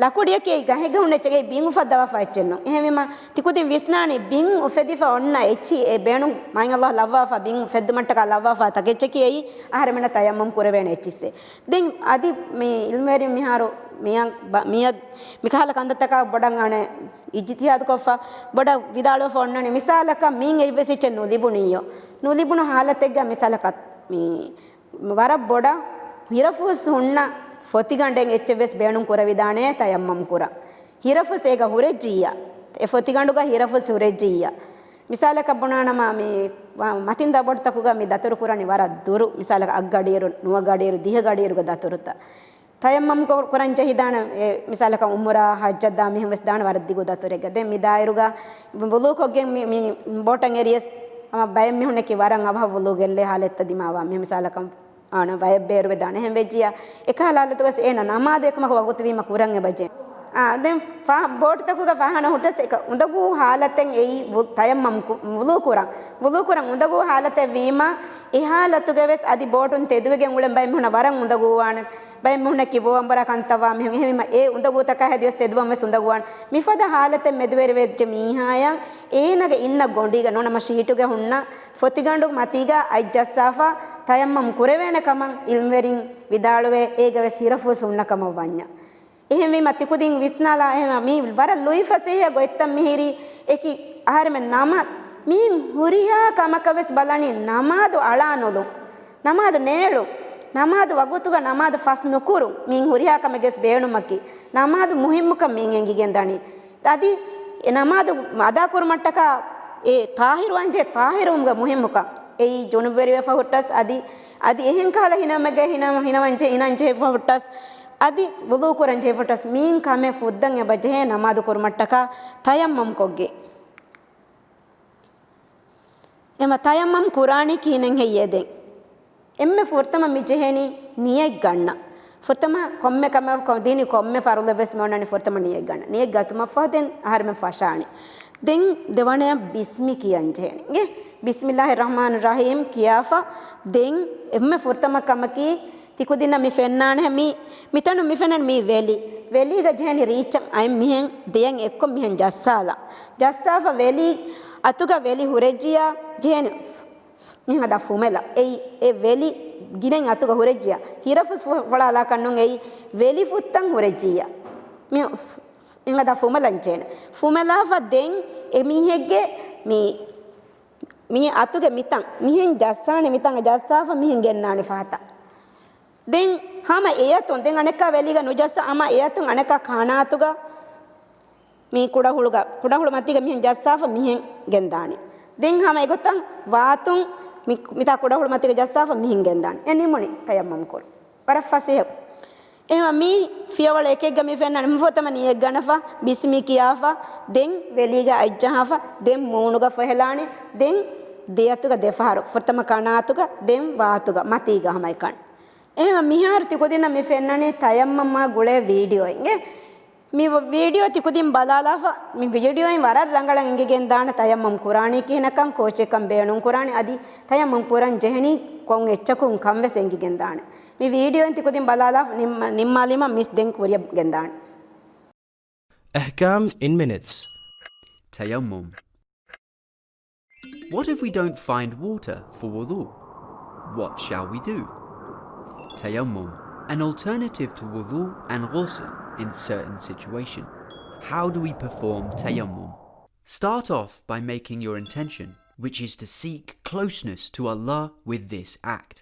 ލަކުޑިއަކީ އެއީ ގަހެއްގަ ހުންނަ އެއްޗެއް، އެއީ ބިން އުފައްދަވާފާ އެއްޗެއް ނޫން. އެހެންވީމަ ތިކުދިން ވިސްނާނީ ބިން އުފެދިފަ އޮންނަ އެއްޗި އެ ބޭނުން މާތް ﷲ ލައްވާފާ ބިން އުފެއްދުމަށްޓަކާ ލައްވާފާ ތަކެއްޗަކީ އެއީ އަހަރެމެންނަށް ތަޔައްމަމް ކުރެވޭނެ އެއްޗިއްސޭ. ދެން އަދި މި އިލްމުވެރިން މިހާރު މިއަށް ބަ-، މިއަށް މިކަހަލަ ކަންތައްތަކާ ބޮޑަށް އަނެއް އިޖްތިހާދުކޮށްފަ ބޮޑަށް ވިދާޅުވެފަ އޮންނަނީ މިސާލަކަށް މީން އެއްވެސް އެއްޗެއް ނުލިބުނީޔޯ. ނުލިބުނު ހާލަތެއްގަ މިސާލަކަށް މި ވަރަށް ބޮޑަށް ހިރަފުސް ހުންނަ ފޮތިގަނޑެއް އެއްޗެއްވެސް ބޭނުން ކުރެވިދާނެ ތަޔައްމަމް ކުރަން. ހިރަފުސް އޭގަ ހުރެއްޖިއްޔާ، އެ ފޮތިގަނޑުގަ ހިރަފުސް ހުރެއްޖިއްޔާ. މިސާލަކަށް ބުނާނަމަ މި ވަ-، މަތިން ދަބޮޑުތަކުގަ މި ދަތުރު ކުރަނީ ވަރަށް ދުރު، މިސާލަކަށް އަށްގަޑިއިރު، ނުވަ ގަޑިއިރު، ދިހަ ގަޑިއިރުގެ ދަތުރުތައް. ތަޔައްމަމް ކު-، ކުރަން ޖެހިދާނެ، އެ، މިސާލަކަށް އުމުރާ، ހައްޖަށް ދާ މީހުން ވެސް ދާނެ ވަރަށް ދިގު ދަތުރެއްގަ. ދެން މި ދާއިރުގަ ވުޟޫ ކޮށްގެން މި، މި ބޯޓަށް އެރިޔަސް، އަމަ ބައެއް މީހުންނަކީ ވަރަށް އަވަހަށް ވުޟޫ ގެއްލޭ ހާލަތްތައް ދިމާވާ މީހުން. މިސާލަކަށް، އާނަ ބައެއް ބޭރުވެ ދާނެ. އެހެން ވެއްޖިއްޔާ، އެކަހަލަ ހާލަތުގަސް އޭނަ ނަމާދު އެކަމަކު ވަގުތު ވީމަ ކުރަން އެބަޖެ. އާ، ދެން ފާ-، ބޯޓުތަކުގަ ފާހާނަ ހުއްޓަސް އެކަ އުނދަގޫ ހާލަތެއް އެއީ ވު-، ތަޔައްމަމް ކު-، ވުޟޫ ކުރަން. ވުޟޫ ކުރަން އުނދަގޫ ހާލަތެއް ވީމަ، އެ ހާލަތުގަ ވެސް އަދި ބޯޓުން ތެދުވެގެން އުޅެން ބައެއް މީހުންނަށް ވަރަށް އުނދަގޫވާނެ. ބައެއް މީހުންނަކީ ބޯ އަނބުރާ ކަންތައްވާ މީހުން. އެހެންވީމަ އެ އުނދަގޫތަކާ ހެދިޔަސް ތެދުވަން ވެސް އުނދަގޫވާނެ. މިފަދަ ހާލަތެއް މެދުވެރިވެއްޖެ މީހާޔަށް އޭނަގެ އިންނަ ގޮނޑީގަ ނޫނަމަ ޝީޓުގެ ހުންނަ ފޮތިގަނޑު މަތީގަ އަތް ޖައްސާފަ ތަޔައްމަމް ކުރެވޭނެ ކަމަށް އިލްމުވެރިން ވިދާޅުވޭ، އޭގަ ވެސް ހިރަފުސް ހުންނަ ކަމަށް ވަންޏާ. އެހެންވީމަ ތިކުދިން ވިސްނާލާ، އެހެންވީމަ މީ ވަރަށް ލުއިފަސޭހަ ގޮތްތައް މިހިރީ އެކި އަހަރެމެން ނަމަ މީން ހުރިހާ ކަމަކަށް ވެސް ބަލަނީ ނަމާދު އަޅާ ނުލުން، ނަމާދު ނޭޅުން، ނަމާދު ވަގުތުގަ ނަމާދު ފަސް ނުކުރުން، މީން ހުރިހާ ކަމެއްގެ ވެސް ބޭނުމަކީ ނަމާދު މުހިއްމުކަން މީން އެނގިގެން ދަނީ. އަދި އެ ނަމާދު އަދާކުރުމަށްޓަކާ އެ ޠާހިރުވާންޖެހޭ ޠާހިރުވުމުގެ މުހިއްމުކަން. އެއީ ޖުނުބުވެރިވެފަ ހުއްޓަސް އަދި، އަދި އެހެން ކަހަލަ ހިނަމެގެ ހިނަ-، ހިނަވަންޖެ-، ހިނަންޖެހިފަ ހުއްޓަސް އަދި ވުޟޫ ކުރަންޖެހިފަ ހުއްޓަސް މީން ކަމެއް ފުއްދަން އެބަޖެހޭ ނަމާދު ކުރުމަށްޓަކާ ތަޔައްމަމް ކޮށްގެން. އެމަ ތަޔައްމަމް ކުރާނީ ކިހިނެއް ހެއްޔޭ ދެން؟ އެންމެ ފުރަތަމަ މި ޖެހޭނީ ނިޔަތް ގަންނަން. ފުރަތަމަ ކޮންމެ ކަމަކު، ދީނީ ކޮންމެ ފަރުޟެއް ވެސް މި އޮންނަނީ ފުރަތަމަ ނިޔަތް ގަންނަން. ނިޔަތް ގަތުމަށްފަހު ދެން އަހަރެމެން ފަށާނެ. ދެން ދެވަނަޔަށް ބިސްމި ކިޔަން ޖެހޭނެ. އިނގޭ؟ ބިސްމިﷲިއްރަޙްމާނިއްރަޙީމް ކިޔާފަ ދެން އެންމެ ފުރަތަމަ ކަމަކީ، ތިކުދިންނަށް މި ފެންނާނެ މި، މިތަނުން މި ފެންނަނީ މީ ވެލި. ވެލީގަ ޖެހެނީ ރީއްޗަށް އައިން މިހެން ދެޔަށް އެއްކޮށް މިހެން ޖައްސާލާ. ޖައްސާފަ ވެލި އަތުގަ ވެލި ހުރެއްޖިއްޔާ ޖެހެނީ މިހެން ހަދާ ފުމެލަ. އެއީ އެ ވެލި ގިނައިން އަތުގަ ހުރެއްޖިއްޔާ. ހިރަފުސް ފު-، ފޮޅާލާކަށް ނޫން، އެއީ ވެލި ފުއްތަން ހުރެއްޖިއްޔާ. މި އިނގަދާ ފުމެލަން ޖެހޭނެ. ފުމެލާފަ ދެން އެ މީހެއްގެ މި މި އަތުގެ މިތަން މިހެން ޖައްސާނެ، މިތަން ޖައްސާފަ މިހެން ގެންނާނެ ފަހަތަށް. ދެން ހަމަ އެއަތުން، ދެން އަނެއްކާ ވެލީގަ ނުޖައްސާ، ހަމަ އެއަތުން އަނެއްކާ ކަނާތުގަ މި ކުޑަހުޅުގަ، ކުޑަހުޅު މަތީގަ މިހެން ޖައްސާފަ މިހެން ގެންދާނެ. ދެން ހަމަ އެގޮތަށް ވާތުން މި، މިތާ ކުޑަހުޅު މަތީގަ ޖައްސާފަ މިހެން ގެންދާނެ. އެ ނިމުނީ ތަޔައްމަމް ކުރުން. ވަރަށް ފަސޭހަ. އެހެންވީމަ މި ފިޔަވަޅު އެކެއްގަ މި ފެންނަނީ މި ފުރަތަމަ ނިޔަތް ގަނެފަ، ބިސްމި ކިޔާފަ، ދެން ވެލީގަ އަތްޖަހާފަ، ދެން މޫނުގަ ފޮހެލާނެ، ދެން ދެއަތުގަ ދެފަހަރު، ފުރަތަމަ ކަނާތުގަ، ދެން ވާތުގަ، މަތީގަ ހަމައެކަނި. އެހެންވީމަ މިހާރު ތިކުދިންނަށް މި ފެންނަނީ ތަޔައްމަމާ ގުޅޭ ވީޑިއޯއެއް. އިނގޭ؟ މި ވީޑިއޯ ތިކުދިން ބަލާލާފަ، މި ވީޑިއޯއިން ވަރަށް ރަނގަޅަށް އެނގިގެން ދާނެ ތަޔައްމަމް ކުރާނީ ކިހިނަކަން، ކޯޗެއްކަން ބޭނުން ކުރާނެ، އަދި ތަޔައްމަމް ކުރަން ޖެހެނީ ކޮން އެއްޗަކުން ކަން ވެސް އެނގިގެން ދާނެ. މި ވީޑިއޯއިން ތިކުދިން ބަލާލާފަ ނިންމާ، ނިންމާލީމަ މިސް ދެން ކުރިއަށް ގެންދާނެ. أحكام in minutes. تيمم. What if we don't find water for wudu? What shall we do? تيمم, an alternative to wudu and ghusl in certain situation. How do we perform تيمم? Start off by making your intention, which is to seek closeness to Allah with this act.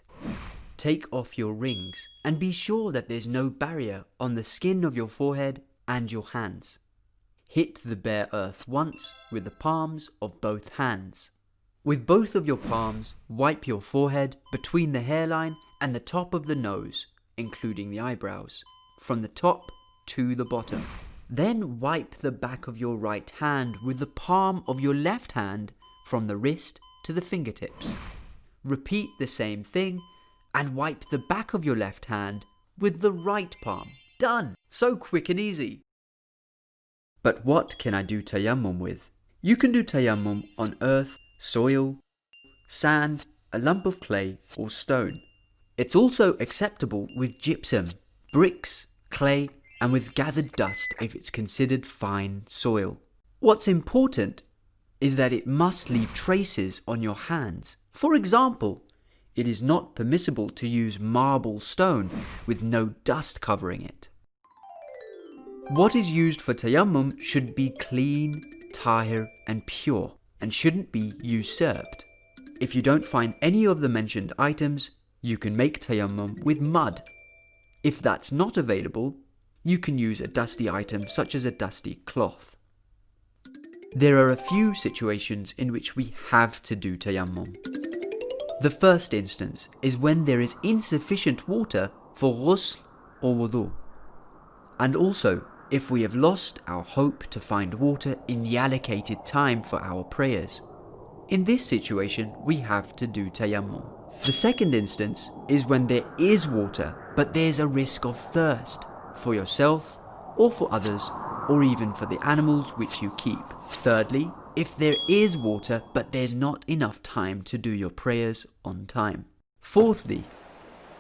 Take off your rings and be sure that there's no barrier on the skin of your forehead and your hands. Hit the bare earth once with the palms of both hands. With both of your palms, wipe your forehead between the hairline and the top of the nose, including the eyebrows, from the top to the bottom. Then wipe the back of your right hand with the palm of your left hand from the wrist to the fingertips. Repeat the same thing and wipe the back of your left hand with the right palm. Done! So quick and easy. But what can I do تيمم with? You can do تيمم on earth, soil, sand, a lump of clay, or stone. It's also acceptable with gypsum, bricks, clay, and with gathered dust if it's considered fine soil. What's important is that it must leave traces on your hands. For example, it is not permissible to use marble stone with no dust covering it. What is used for تيمم should be clean, طاهر, and pure, and shouldn't be usurped. If you don't find any of the mentioned items, you can make تيمم with mud. If that's not available, you can use a dusty item such as a dusty cloth. There are a few situations in which we have to do تيمم. The first instance is when there is insufficient water for غسل or وضوء. And also, if we have lost our hope to find water in the allocated time for our prayers. In this situation, we have to do تيمم. The second instance is when there is water, but there's a risk of thirst for yourself or for others, or even for the animals which you keep. Thirdly, if there is water, but there's not enough time to do your prayers on time. Fourthly,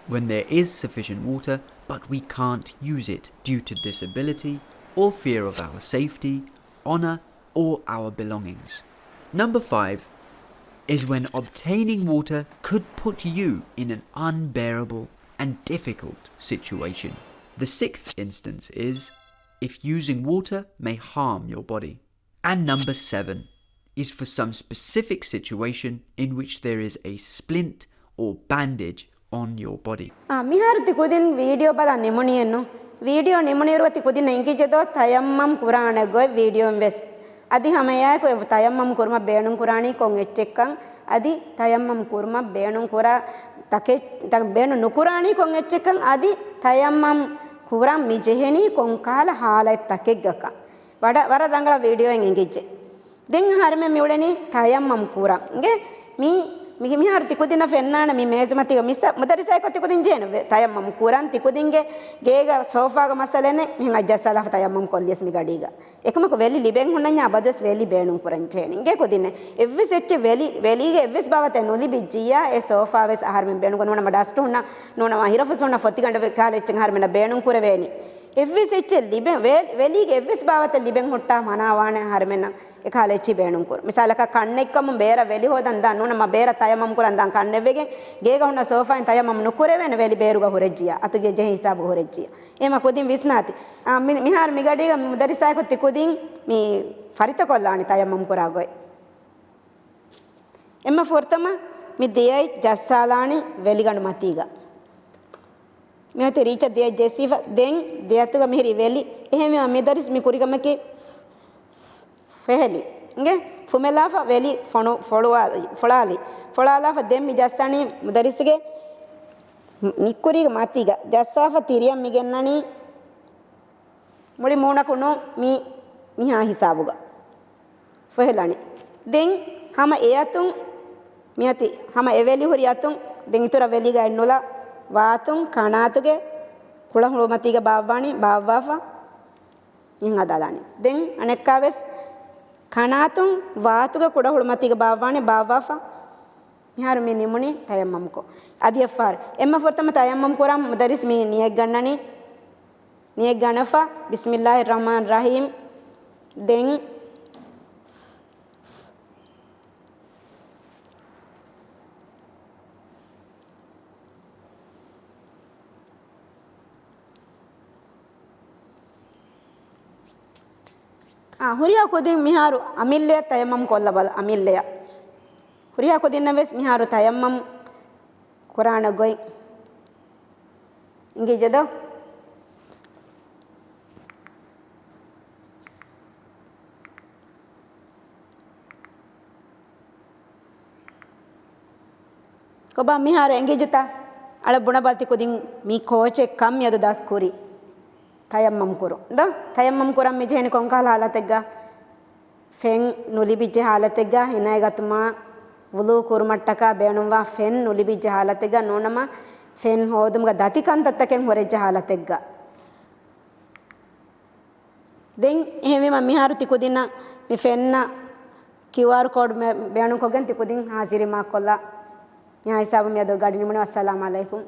when there is sufficient water, but we can't use it due to disability or fear of our safety, honor, or our belongings. Number five is when obtaining water could put you in an unbearable and difficult situation. The sixth instance is if using water may harm your body. And number seven is for some specific situation in which there is a splint or bandage on your body. އާ، މިހާރު ތި ކުދިން ވީޑިއޯ ބަލާ ނިމުނީއެއްނު؟ ވީޑިއޯ ނިމުނިއިރު ތި ކުދިންނަށް އެނގިއްޖެދޯ ތަޔައްމަމް ކުރާނެ ގޮތް ވީޑިއޯއިން ވެސް. އަދި ހަމައެއާއެކު ތަޔައްމަމް ކުރުމަށް ބޭނުން ކުރާނީ ކޮން އެއްޗެއްކަން، އަދި ތަޔައްމަމް ކުރުމަށް ބޭނުން ކުރާ ތަކެއް، ތަ-، ބޭނުން ނުކުރާނީ ކޮން އެއްޗެއްކަން، އަދި ތަޔައްމަމް ކުރަން މި ޖެހެނީ ކޮން ކަހަލަ ހާލަތް ތަކެއްގަކަން. ވަޑަ-، ވަރަށް ރަނގަޅަށް ވީޑިއޯއިން އެނގިއްޖެ. ދެން އަހަރެމެން މިއުޅެނީ ތަޔައްމަމް ކުރަން. އިނގޭ؟ މީ، މި-، މިހާރު ތިކުދިންނަށް ފެންނާނެ މި މޭޒުމަތީގަ މިސް-، މުދައްރިސާއެކު ތިކުދިން ޖެހޭނެ ވެ-، ތަޔައްމަމް ކުރަން ތިކުދިންގެ ގޭގަ ސޯފާގަ މައްސަލައެއް ނެތް. މިހެން އަތްޖައްސާލާފަ ތަޔައްމަމް ކޮށްލިޔަސް މި ގަޑީގަ. އެކަމަކު ވެލި ލިބެން ހުންނަންޏާ އަބަދުވެސް ވެލި ބޭނުން ކުރަން ޖެހޭނެ. އިނގޭ ކުދިންނެއް. އެއްވެސް އެއްޗެއް ވެލި، ވެލީގެ އެއްވެސް ބާވަތެއް ނުލިބިއްޖިއްޔާ އެ ސޯފާ ވެސް އަހަރެމެން ބޭނުން ކުރަން. ނޫނަމަ ޑަސްޓް ހުންނަ، ނޫނަމަ ހިރަފުސް ހުންނަ ފޮތިގަނޑު ވެ-، ކަހަލަ އެއްޗެއް އަހަރެމެންނަށް ބޭނުން ކުރެވޭނީ. އެއްވެސް އެއްޗެއް ލިބެ-، ވެ-، ވެލީގެ އެއްވެސް ބާވަތެއް ލިބެން ހުއްޓާ މަނާވާނެ އަހަރެމެންނަށް އެކަހަލަ އެއްޗިހި ބޭނުން ކުރުން. މިސާލަކަށް ކަންނެއްކަމުން ބޭރަށް ވެލި ހޯދަން ދާން ނޫނަމަ ބޭރަށް ތަޔައްމަމް ކުރަން ދާން ކަންނެއްވެގެން ގޭގަ ހުންނަ ސޯފާއިން ތަޔައްމަމް ނުކުރެވޭނެ ވެލި ބޭރުގަ ހުރެއްޖިއްޔާ. އަތުގެ ޖެހޭ ހިސާބު ހުރެއްޖިއްޔާ. އެހެމަ ކުދިން ވިސްނާތި. އާ، މި-، މިހާރު މިގަޑީގަ މުދައްރިސާއެކު ތިކުދިން މި ފަރިތަކޮށްލާނީ ތަޔައްމަމް ކުރާ ގޮތް. އެންމެ ފުރަތަމަ މި ދެއަތް ޖައްސާލާނީ ވެލިގަނޑު މަތީގަ. މިއޮތީ ރީއްޗަށް ދެއަތް ޖެއްސީފަ، ދެން ދެއަތުގަ މިހިރީ ވެލި. އެހެންވީމަ މި މުދައްރިސް މި ކުރި ކަމަކީ ފެހެލި. އިނގޭ؟ ފުމެލާފަ ވެލި ފޮނު-، ފޮޅުވާލި، ފޮޅާލި. ފޮޅާލާފަ ދެން މި ޖައްސަނީ މުދައްރިސްގެ ނިއްކުރީގެ މަތީގަ. ޖައްސާފަ ތިރިއަށް މި ގެންނަނީ މުޅި މޫނަކު ނޫން، މީ މިހާ ހިސާބުގަ ފެހެލަނީ. ދެން ހަމަ އެ އަތުން މިއޮތީ، ހަމަ އެ ވެލި ހުރި އަތުން، ދެން އިތުރަށް ވެލިގަ އެއްނުލާ، ވާތުން ކަނާތުގެ ކުޑަ ހުޅުމަތީގަ ބާއްވާނީ، ބާއްވާފަ މިހެން ހަދާލާނީ. ދެން އަނެއްކާވެސް ކަނާތުން ވާތުގެ ކުޑަ ހުޅުމަތީގަ ބާއްވާނީ، ބާއްވާފަ މިހާރު މި ނިމުނީ ތަޔައްމަމްކޮށް. އަދި އެއްފަހަރު އެންމެ ފުރަތަމަ ތަޔައްމަމް ކުރަން މުދައްރިސް މި ނިޔަތްގަންނަނީ، ނިޔަތްގަނެފަ، بسم الله الرحمن الرحيم. ދެން އާ، ހުރިހާ ކުދިން މިހާރު އަމިއްލަޔަށް ތަޔައްމަމް ކޮށްލަބަލަ، އަމިއްލަޔަށް. ހުރިހާ ކުދިންނަށް ވެސް މިހާރު ތަޔައްމަމް ކުރާނެ ގޮތް އިނގިއްޖެދޯ؟ ކޮބާ މިހާރު އެނގިއްޖެތަ؟ އަޅަ ބުނަބަލަ ތި ކުދިން މި ކޯޗެއް ކަން މިއަދު ދަސް ކުރީ. ތަޔައްމަމް ކުރުން. ދޯ؟ ތަޔައްމަމް ކުރަން މި ޖެހެނީ ކޮންކަހަލަ ހާލަތެއްގަ؟ ފެން ނުލިބިއްޖެ ހާލަތެއްގަ، ހިނައިގަތުމާ ވުޟޫ ކުރުމަށްޓަކާ ބޭނުންވާ ފެން ނުލިބިއްޖެ ހާލަތެއްގަ، ނޫނަމަ ފެން ހޯދުމުގަ ދަތި ކަންތައްތަކެއް ހުރެއްޖެ ހާލަތެއްގަ. ދެން އެހެންވީމަ މިހާރު ތި ކުދިންނަށް މި ފެންނަ ކިއުއާރް ކޯޑް މެ-، ބޭނުންކޮށްގެން ތި ކުދިން ހާޒިރީމާ ކޮށްލާ. މިހާ ހިސާބުން މިއަދު ގަޑި ނިމުނީ. އައްސަލާމް އަލައިކުމް.